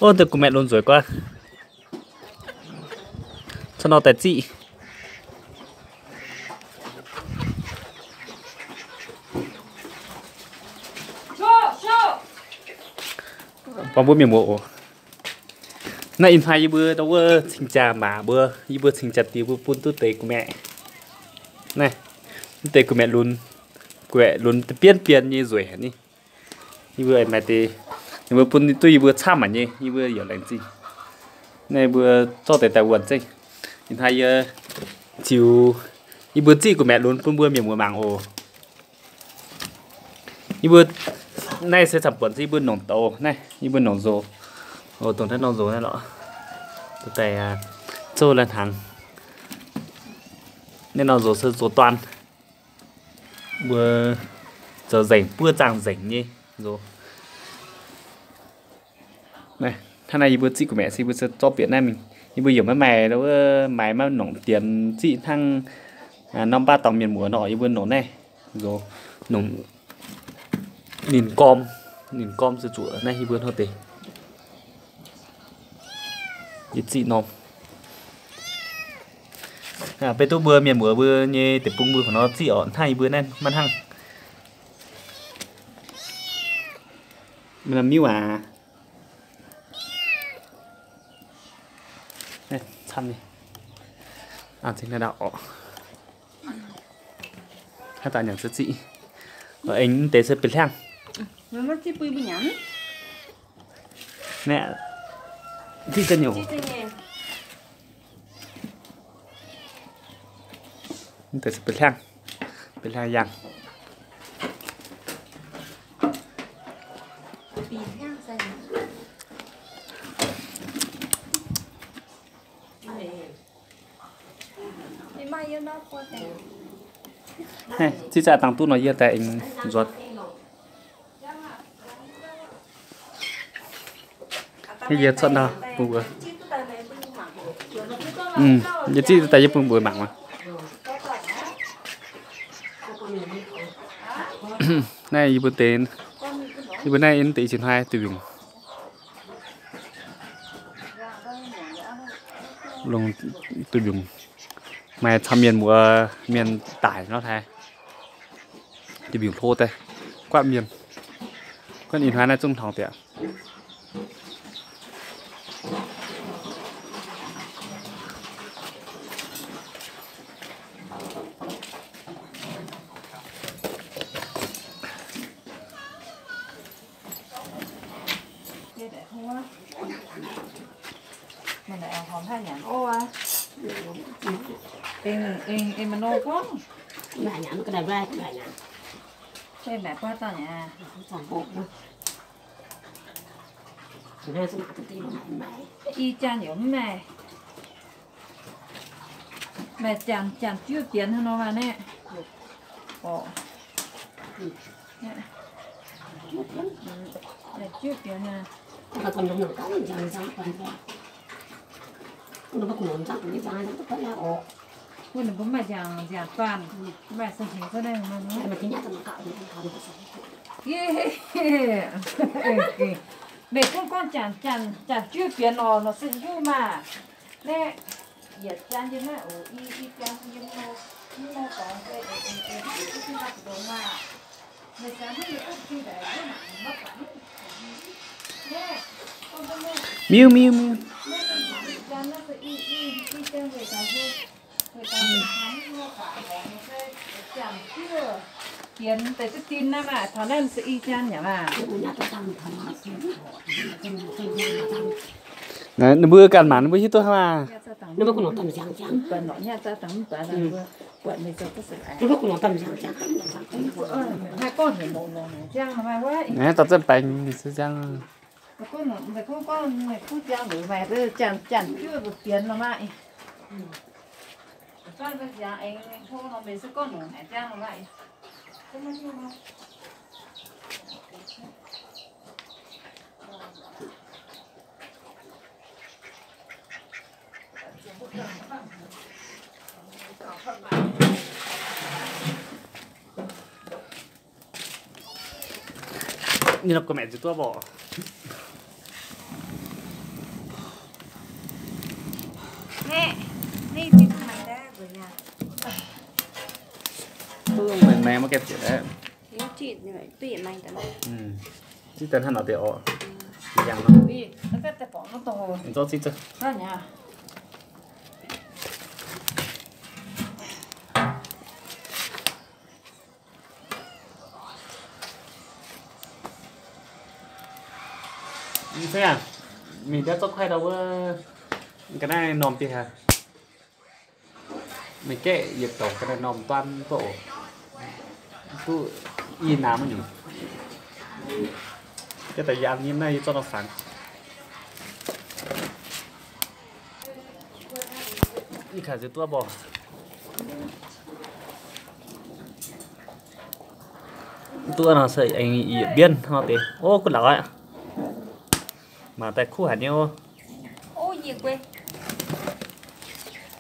Ov, deix gu'maeqc lunx nzueic guaav. Cuotv nor daaih ziqv. Buangh mbuo mienh muoz oc. Naaiv ih hnoi yie mbuo ndau wuov cing-jaa maac mbuo, yie mbuo cing-jaa diex mbuo bun duqv deix gu'maeqc. Naaiv, mv deix gu'maeqc lunx, gu'maeqc lunx bienv bienv nyei nzueic haic ni. Yie mbuo aengx maaih deix, ninh mbuo bun duqv yie mbuo camv haic nyei, yie mbuo yaac laengz zingh. Naaiv mbuo zorqv deix daaih wuonh zeiv. Ih hnoi yie ziux, yie mbuo ziqv gu'maeqc lunx bun mbuo mienh muoz mangc oc. Yie mbuo naaiv se camv-buonc se yie mbuo nongc douz naaiv, yie mbuo nongc nzox. Oc, dongh naaiv nor nzox naaiv lorqc. Daaih zouv lai hnaangx. Naaiv nor nzox se nzox duan. Mbuo zoux nzengc, buov zaangh nzengc nyei nzox. Hnangv naaiv yie mbuo ziqv gu'maeqc se yie mbuo se zorqv bieqc naaiv mingh. Yie mbuo yaac maiv maaih, maaih maiv nongc dienx ziqv hnangv norm baav dorngx mienh muoz nor, yie mbuo nongc naaiv nzox, nongc ninh gorm, ninh gorm se zuqc naaiv yie mbuo hnangv deix. Yie ziqv norm. Beiv duqv mbuo mienh muoz mbuo nyei deic-bung mbuo nor ziqv orqc, hnangv yie mbuo naaiv maiv hnangv. Miuv aac. Camv nyei. Aa, zinh naaiv ndau orqc. Haaix dauh nyanc se ziqv. Aengx mv deix se bieqc hliangv. Naaiv, ziqv za'nyouc. Mv deix se bieqc hliangv, bieqc hliangv yangh. Ziqv zaqc dangh duqv nor yie daaih aengx nzuonx. Yie cuotv ndau bun mbuo. Yie ziqv daaih yie bun mbuo mangc maah. Naaiv yie mbuo deix, yie mbuo naaiv yie deix i cin hnoi duih mbiungc. Longc duih mbiungc. Maaih camv mienh muoz mienh daic nor hlaaix. Duih mbiungc hlo daaih, guaatv mienh. Guaatv ih hnoi naaiv zungv hnangv deix. I jaan yaac mv maaih. Maaih janx, janx juov bienx hnangv nor maah naaiv. Orqc. Maaih juov bienx aqv. Wuov ninh mbuo maaih nziaauc, nziaauc faanh, maaih se hnyouv cuotv naaiv. Meih gunv gorngv janx, janx, janx juov bienx orqc, nor se njuov maah. Naaiv yietc jaan yiem naaiv oc, i, i jaan yiem nor, yiem nor dorngx se, e, e, e, i, i, i, i, maah. Miuv, miuv, miuv. Naaiv ninh mbuo ganh mangc ninh mbuo hiuv duqv hnangv maah. Naaiv daux zinh baengx se ziangh. Ninh nor gu'maeqc nzuih duqv mborqc. Mv gaengh zietc aqv. Ziqv daaih hnangv nor deix orqc. Yangh nor. Zorqv ziqv zungv. Mingh se aac, mingh ndau zorqv kuaaiv ndau wuov, ga'naaiv norm dieh haic. Mingh gaeqv yietc douc ga'naaiv norm duan duqv oc. Duqv i naamh nyungc. Yie daaih yiem naaiv yie zorqv nor fangx. Ih kaax ziouc duqv mborqv. Duqv nor se aengx yietc mbienv nor deix. Ov, kuv lauz aqv. Mangc daaih kuv haic nyei ov.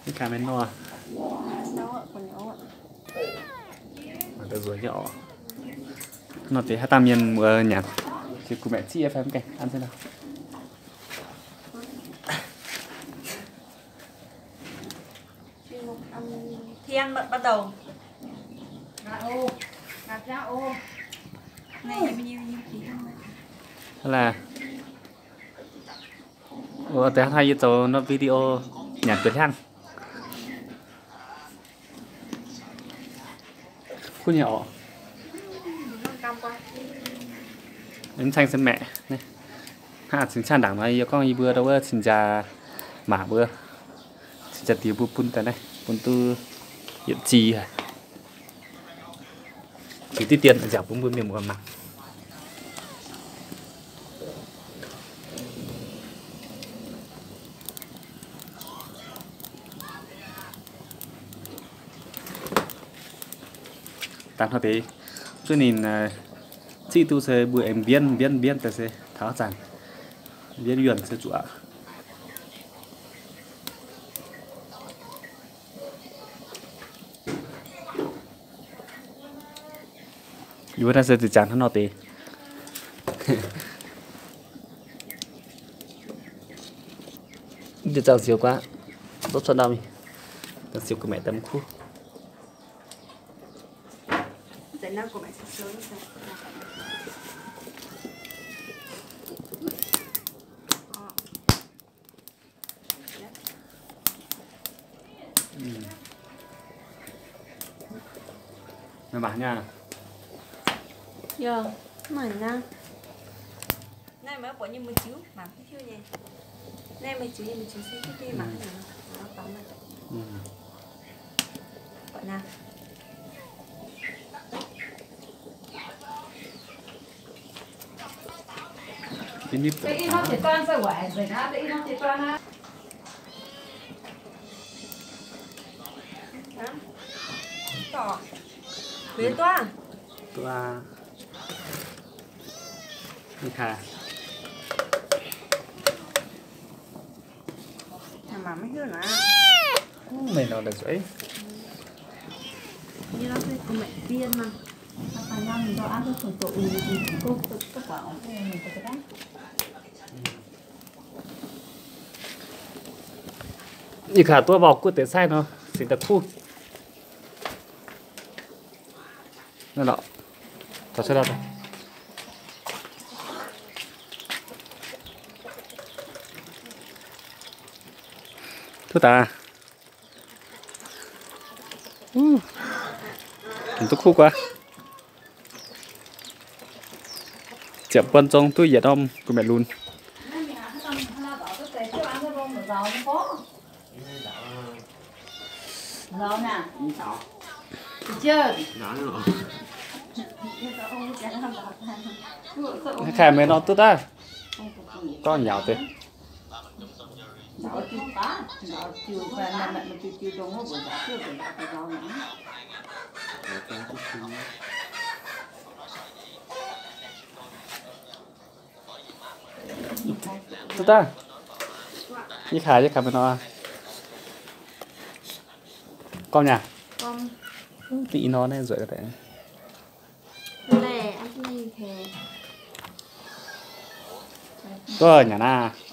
Ih kaax mienh nor. Mangc daaih nzueic nyei orqc. Nor deix haaix dauh mienh muoz nyanc, ziouc kuh maeqc ziqv fai mv gaengh an se nor. Thiên bắt đầu. Laaix, ov, deix hnoi yie zoux nor video nyanc duqv hlang. Kuv nyei orqc. Mv ceng se maeqc. Hnangv cingx cangv ndaangc nor yie gorngv yie mbuo ndau wuov cing-jaa maac mbuo, cing-jaa diex mbuo bun daaih naaiv bun duqv yietc ziex haic. Ziux diqv dien nziaauc bun mbuo mienh muoz mangc. Dangh hnoi deix zuov ninh ziqv duqv se mbuo aengx mbienv mbienv mbienv daaih se taux zanc mbienv yuonh se zuqc aqv. Yie mbuo naaiv se ziqc jangx hnangv nor deix. Diuh zangh siou guaav, dov cuotv ndau mingh, zangh siou gu'maeqc daaih mv kuv. Mangc nyei. Yaac mangc nyei. Naaiv meih buatc nyei mbu'ziex mangc hiuv hiuv nyei. Naaiv meih ziex nyei mbu'ziex se hiuv hiuv mangc nyei. Buatc naaiv. Duqv. Ni kaax. Meih nor la'zueiz. Ih kaax duqv mborqv guv deix saaiv nor, singx daaih kuv. Naaiv lorqc. Taux cuotv daaih. Duqv daaih. Duqv kuv guaav. Ziepc buonc zong duqv yietc norm gu'maeqc lunx. Kaaix meih nor duqv daaih. Gorngv nyaux deix. Duqv daaih. Yie kaaix, yie kaaix meih nor. Gorngv nyei. Dingh ih nor naaiv nzueic deix. Duqv nyanc naaiv.